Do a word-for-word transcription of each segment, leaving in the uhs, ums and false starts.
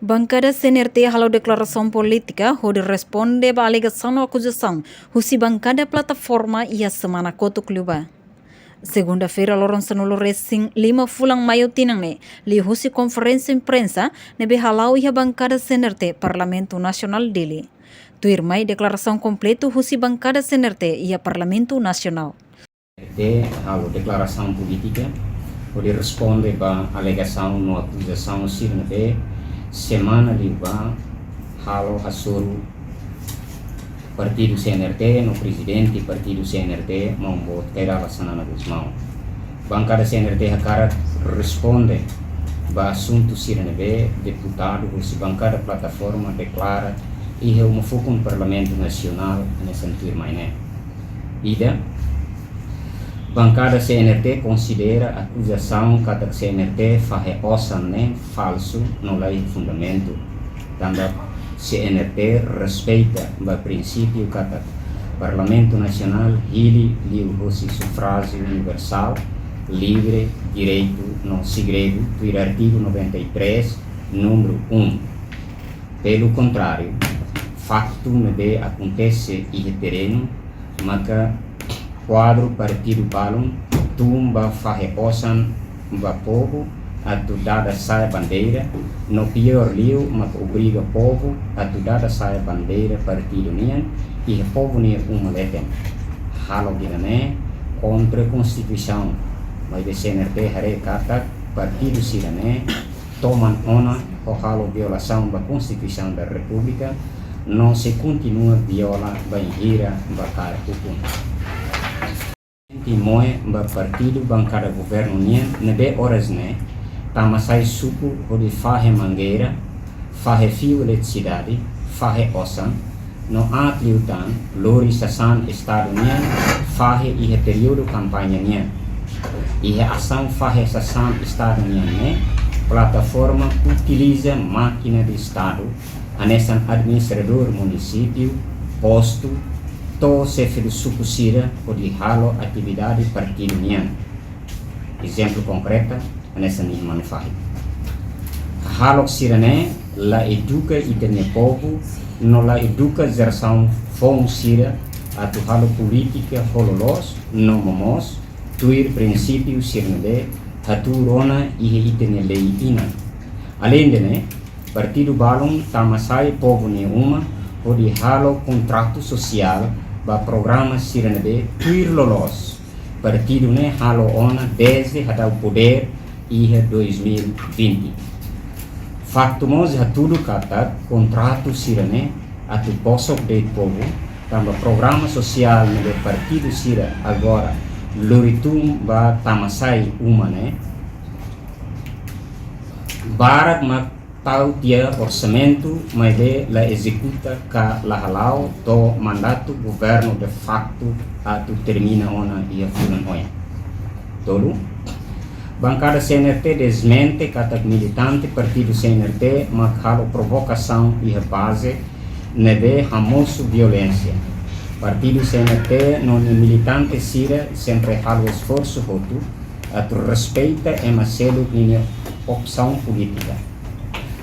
Bankada C N R T halo deklarasaun polítika hodi responde ba alegasaun no akuzasaun husi bankada plataforma iha semana kotuk liubá. Segunda-feira, loron sanulu resin lima fulan Maiu tinan ne'e, liuhusi konferénsia imprensa ne'ebé hala'o iha bankada C N R T Parlamentu Nasionál Dili. Tuirmai deklarasaun kompletu husi bankada C N R T iha Parlamentu Nasionál. Te halo deklarasaun polítika hodi responde ba alegasaun no akuzasaun sira ne'ebé semana liubá halo hasoru Partidu C N R T no Prezidente Partidu C N R T, Maun Boot Kay Rala Xanana Gusmão. Bankada C N R T hakarak responde ba asuntu sira ne'ebé deputadu husi bankada plataforma deklara iha uma fukun Parlamentu Nasionál hanesan tuirmai ne'e. Ida, bankada C N R T konsidera akuzasaun katak C N R T fahe osan ne'e falsu no la iha fundamentu. Tanba C N R T respeita ba prinsípiu katak Parlamentu Nasionál hili liuhusi sufrájiu universál, livre, direitu no segredu, tuir artigu noventa e três, númeru um. Pelu kontráriu, faktu ne'ebé akontese iha terrenu maka kuadru partidu balun tun ba fahe osan ba povu atu dada sa'e bandeira, no piór liu maka obriga povu atu dada sa'e bandeira partidu nian iha povu nia uma leten. Halo ida-ne'e kontra Konstituisaun, maibé C N R T haree katak partidu sira-ne'e toman ona ho halo violasaun ba Konstituisaun da Repúblika, no sei kontinua viola bainhira ba kaer ukun. Sente moe ba partidu bankada governu nian ne'ebé oras ne'e tama sai suku hodi fahe mangeira, fahe fiu eletrisidade, fahe osan, no aat liután lori sasán Estadu nian fahe iha períodu kampaña nian. Iha asaun fahe sasán Estadu nian ne'e, plataforma utiliza mákina de Estadu, hanesan administradór munisípiu, postu, to'o xefe de suku sira hodi halo atividade partidu nian. Ezemplu konkreta, hanesan iha Manufahi. Hahalok sira-ne'e la eduka ita-nia povu, no la eduka jerasaun foun sira atu halo polítika ho loloos no momoos, tuir prinsípiu sira ne'ebé hatuur ona iha ita-nia lei inan. Aleinde ne'e, partidu balun tama sai povu nia uma hodi halo kontratu sosiál ba programa sira ne'ebé tuir loloos partidu ne'e halo ona dezde hadau podér iha dois mil e vinte. Faktu mós hatudu katak kontratu sira-ne'e atu bosok de'it povu, tanba programa sosiál ne'ebé partidu sira agora lori tun ba tama sai uma ne'e, barak mak tau tiha orsamentu, maibé la ezekuta ka la hala'o to'o mandatu governu de facto atu termina ona iha fulan oin. Tolu, bankada C N R T dezmente katak militante partidu C N R T mak halo provokasaun iha baze ne'ebé hamosu violénsia. Partidu C N R T no nia militante sira sempre halo esforsu hotu atu respeita ema seluk ninia opsaun polítika.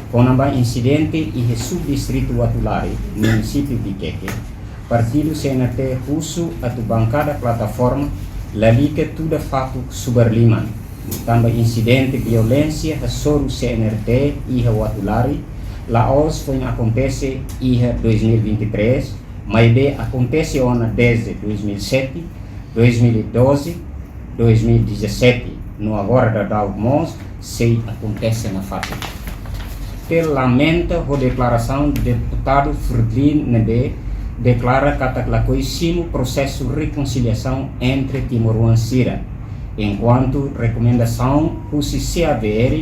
Kona-ba insidente iha subdistritu Uatulari, munisípiu Viqueque, partidu C N R T husu atu bankada plataforma lalika tuda fatuk subar liman, tanba insidente violénsia hasoru C N R T iha Uatulari la'ós foin akontese iha dois mil e vinte e três, maibé akontese ona dezde dois mil e sete, dois mil e doze, dois mil e dezassete, no agora daudaun mós sei akontese nafatin. Te lamenta ho deklarasaun deputadu Fridlin ne'ebé deklara katak lakohi simu prosesu rekonsiliasaun entre timoroan sira, enkuantu rekomendasaun husi C A V R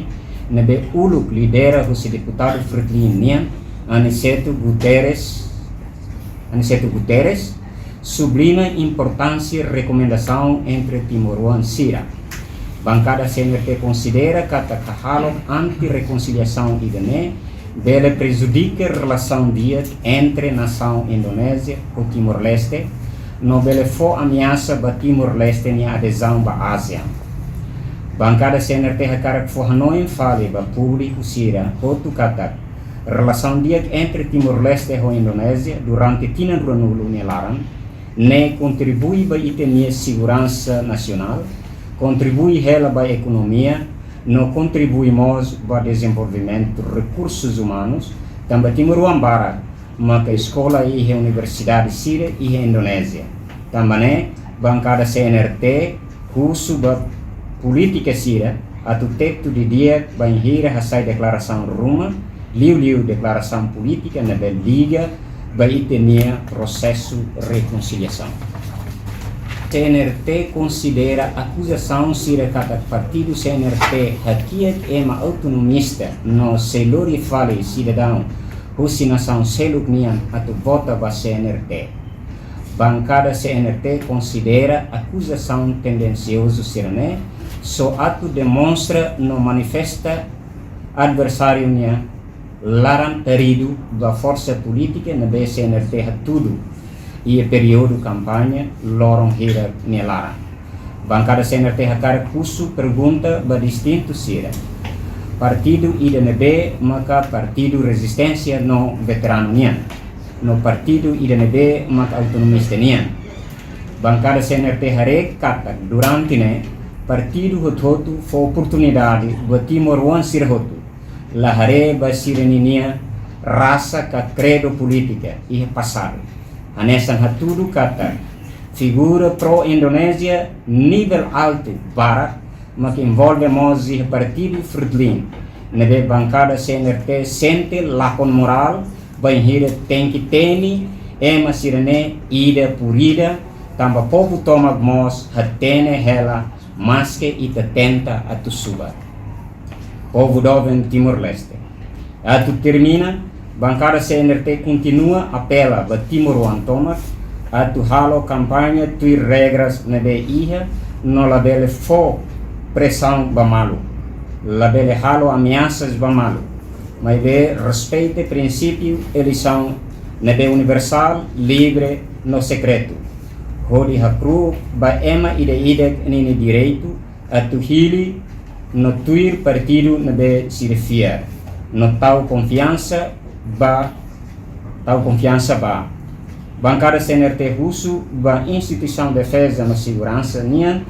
ne'ebé uluk lidera husi deputadu Fridlin nian, Aniceto Guterres, Aniceto Guterres, subliña importánsia rekomendasaun entre timoroan sira. Bankada C N R T konsidera katak hahalok anti-rekonsiliasaun ida-ne'e bele prejudika relasaun di'ak entre nasaun Indonézia ho Timor-Leste, no bele fó ameasa ba Timor-Leste nia adezaun ba ASEAN. Bankada C N R T hakarak fó hanoin fali ba públiku sira hotu katak Relasaun di'ak entre Timor-Leste ho Indonézia durante tinan ruanulu nia laran ne'e kontribui ba ita-nia seguransa nasionál, kontribui hela ba ekonomia, no kontribui mós ba dezenvolvimentu rekursus umanus, tanba timoroan barak maka eskola iha universidade sira iha Indonézia. Tanba ne'e, bankada C N R T husu ba polítika sira atu tetu didi'ak bainhira hasai deklarasaun ruma, liuliu deklarasaun polítika ne'ebé liga ba ita-nia prosesu rekonsiliasaun. C N R T konsidera akuzasaun sira katak partidu C N R T hakiak ema autonomista no sei lori fali sidadaun husi nasaun seluk nian atu vota ba C N R T. Bankada C N R T konsidera akuzasaun tendensiozu sira-ne'e só atu demonstra no manifesta adversáriu nia laran-taridu ba forsa polítika ne'ebé C N R T hatudu iha períodu kampaña loron hirak nia laran. Bankada C N R T hakarak husu pergunta ba distintu sira. Partidu ida ne'ebé maka partidu rezisténsia no veteranu nian, no partidu ida ne'ebé maka autonomista nian. Bankada C N R T haree katak durante ne'e partidu hotu-hotu fó oportunidade ba timoroan sira hotu, la haree ba sira-ninia rasa ka kredu polítika iha pasadu. Hanesan hatudu katak figura pró-Indonézia nivel altu barak mak envolve mós iha partidu Fretilin, ne'ebé bankada C N R T sente lakon morál bainhira tenke temi ema sira-ne'e ida por ida, tanba povu tomak mós hatene hela maske ita tenta atu subar. Povu doben Timor-Leste. Atu termina, bankada C N R T kontinua apela ba timoroan tomak atu halo kampaña tuir regras ne'ebé iha no labele fó presaun ba malu, labele halo ameasas ba malu, maibé respeita prinsípiu eleisaun ne'ebé universál, livre no sekretu, hodi hakru'uk ba ema ida-idak ninia direitu atu hili no tuir partidu ne'ebé sira fiar no tau konfiansa ba, tau konfiansa ba. Bankada C N R T husu ba instituisaun defeza no seguransa nian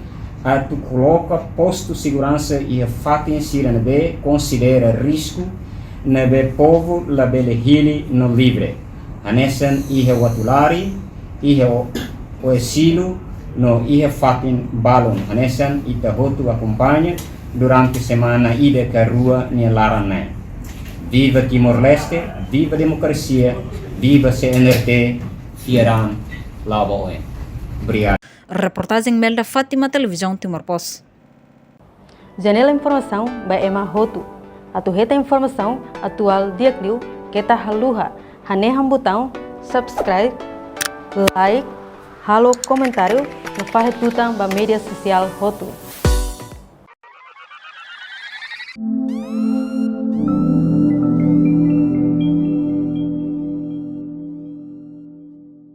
atu koloka postu seguransa iha fatin sira ne'ebé konsidera risku ne'ebé povu labele hili no livre, hanesan iha Uatulari, iha O-, Oesilo, no iha fatin balun, hanesan ita hotu akompaña durante semana ida ka rua nia laran ne'e. Viva Timor-Leste, viva demokrasia, viva C N R T, fiar an la'o ba oin. Obrigadu. Reportajen Melda Fátima, Televizaun Timor Post. Janela informasaun ba ema hotu. Atu hetan informasaun atuál di'ak liu keta haluha hanehan butaun subscribe, like, halo komentáriu no fahe tutan ba média sosiál hotu.